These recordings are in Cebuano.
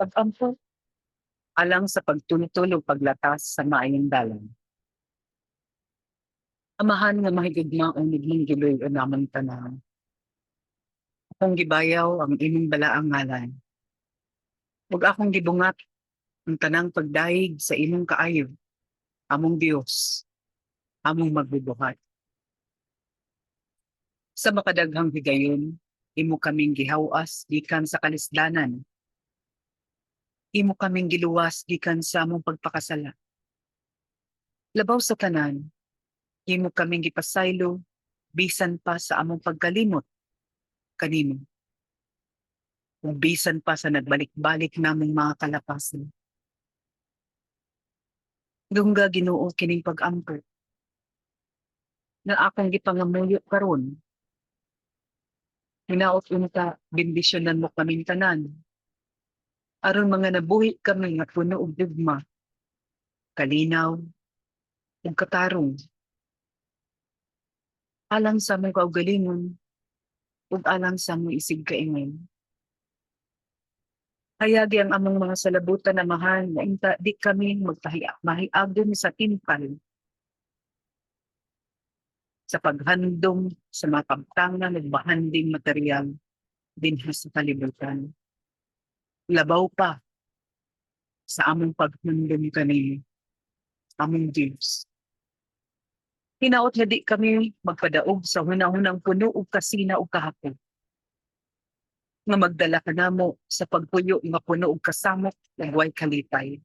Pag-ampo alang sa pagtultol ug paglatas sa maayong dalan. Amahan nga mahigugmaon ug manggiluy-on namong tanan. Akong gibayaw ang imong balaang ngalan. Ug akong gibungat ang tanang pagdayeg sa imong kaayo, among Dios, among magbubuhat. Sa makadaghang higayon, imo kaming gihawas gikan sa kalisdanan. Imo kaming giluwas gikan sa among pagpakasala. Labaw sa tanan, imo kaming gipasaylo bisan pa sa among pagkalimot kanimo. Ug bisan pa sa nagbalik-balik namong mga kalapasan. Dungga, Ginoo, kining pag-ampo nga akong gipangamuyo karon. Hinaot unta bendisyonan mo kaming tanan aron manginabuhi kami nga puno og gugma, kalinaw, ug katarong, alang sa among kaugalingon ug alang sa among isigkaingon. Hayagi ang among mga salabutan, Amahan, nga unta di kami magtahi mahiagom sa timpal sa paghandom sa mga kabtangan ug bahanding material dinhi sa kalibutan, labaw pa sa among paghandom kanimo, among Dios. Hinaot nga di kami magpadaog sa hunahunang puno og kasina ug kahapon nga magdala kanamo sa pagpuyo nga puno og kasamok ug way kalipay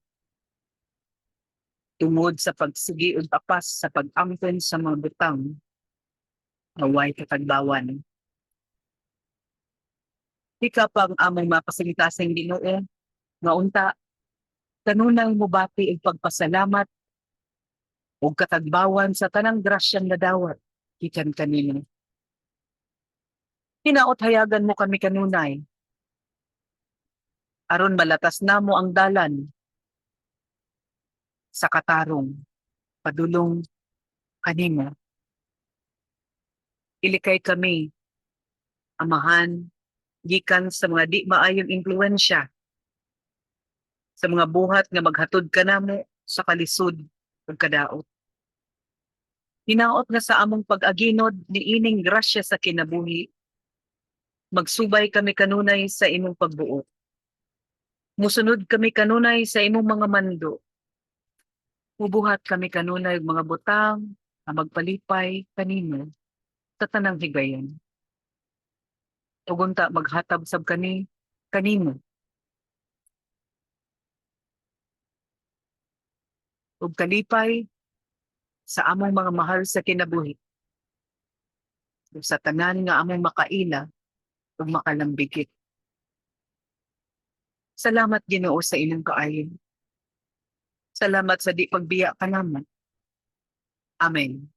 tungod sa pagsigi ug apas sa pag-angkon sa mga butang nga way katagbawan. Hikapa ang among makasingkasing, Ginoo, nga unta kanunay mobati og pagpasalamat ug katagbawan sa tanang grasyang nadawat gikan kanimo. Hinaot hayagan mo kami kanunay aron malatas namo ang dalan sa katarong padulong kanimo. Ilikay kami, Amahan, gikan sa mga di maayong impluwensya, sa mga buhat nga maghatod kanamo sa kalisod ug kadaot. Hinaot nga sa among pag-aginod niining grasya sa kinabuhi, magsubay kami kanunay sa imong pagbuot. Musunod kami kanunay sa imong mga mando. Mubuhat kami kanunay og mga butang nga magpalipay kanimo sa tanang higayon. Ug unta maghatab sab kani kanimo ug kalipay sa among mga mahal sa kinabuhi ug sa tanan nga among makaila ug makalambigit. Salamat, Ginoo, sa imong kaayo. Salamat sa di pagbiya kanamo. Amen.